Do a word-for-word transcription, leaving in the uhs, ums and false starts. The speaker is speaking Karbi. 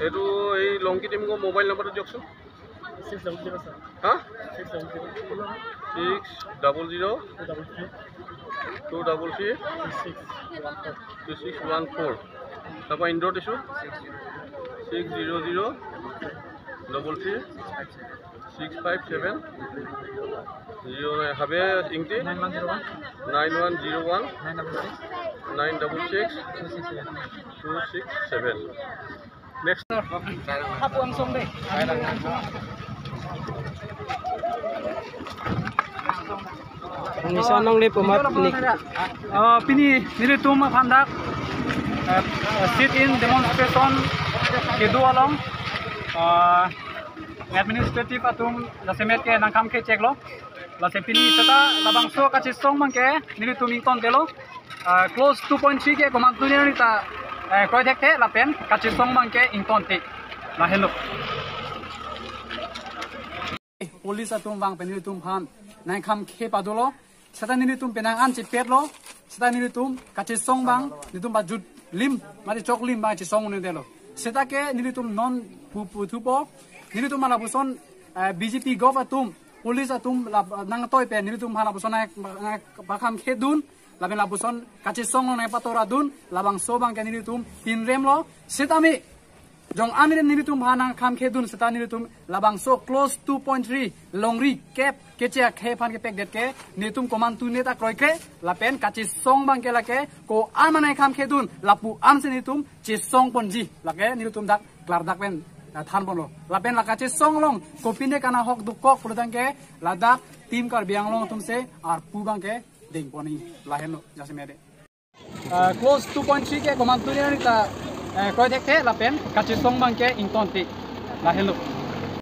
এইটো এই লংকি টিমকো মোবাইল নাম্বাৰটো দিয়কচোন। Six double zero, sir. হা? Six double zero. Six double zero Two double three. Two double three Two six one four. Two six one four। তাৰপৰা ইন্দুৰ দিছোঁ। Six zero zero double three six five seven zero nine। Habe Ingti Nine one zero one. Nine one zero one Nine double six. Nine double six Two six seven. Two six seven। Next. Hapu angsong deh. Nisa nong le pumat nik. Uh, pini nelitum aphan dak, uh, sit-in demonstration kedo along, uh, administrative atum jasemet ke nangkhang ke chek lo. Lasi pini seta labangso kachesong abang ke nelitum ingtontelo. Uh, clause two point three ke komantu ni ta, uh, kroithekthe lapen kachesong abang ke ingtonte. Lahenlo. Police atum vang pen nelitum aphan nangkhang ke padolo. Seta nelitum penang an chepetlo. Seta nelitum kachesong abang nelitum bajut lim mati chok lim abang chesong un-edetlo. Seta ke nelitum non pu puthupo. Nelitum lapuson, eh, B J P gov atum, police atum la nangtoi pen nelitum aphan lapuson nang, nang pakhang khedun. Lapen lapuson kachesong nangpatora dun, labangso abang ke nelitum pinremlo. Seta mi jong ami nelitum aphan nangkhang khedun seta nelitum labangso clause two point three longri kep keche akhei aphan kepekdet ke nelitum komantu neta kroikre lapen kachesong abang ke lake ko-an mane khang khedun lapu-an si nelitum chesong ponji lake nelitum dak klardak pen, ah, than ponlo. Lapen la kachesong along kopine kana hok dukok pulotangte ladak Team Karbi Anglong atum si arpu abang ke deng pon-i lahenlo jasemet dei. Ah, clause two point three ke komantu ni ta, eh, kroithekthe lapen kachesong abang ke ingtonte lahenlo.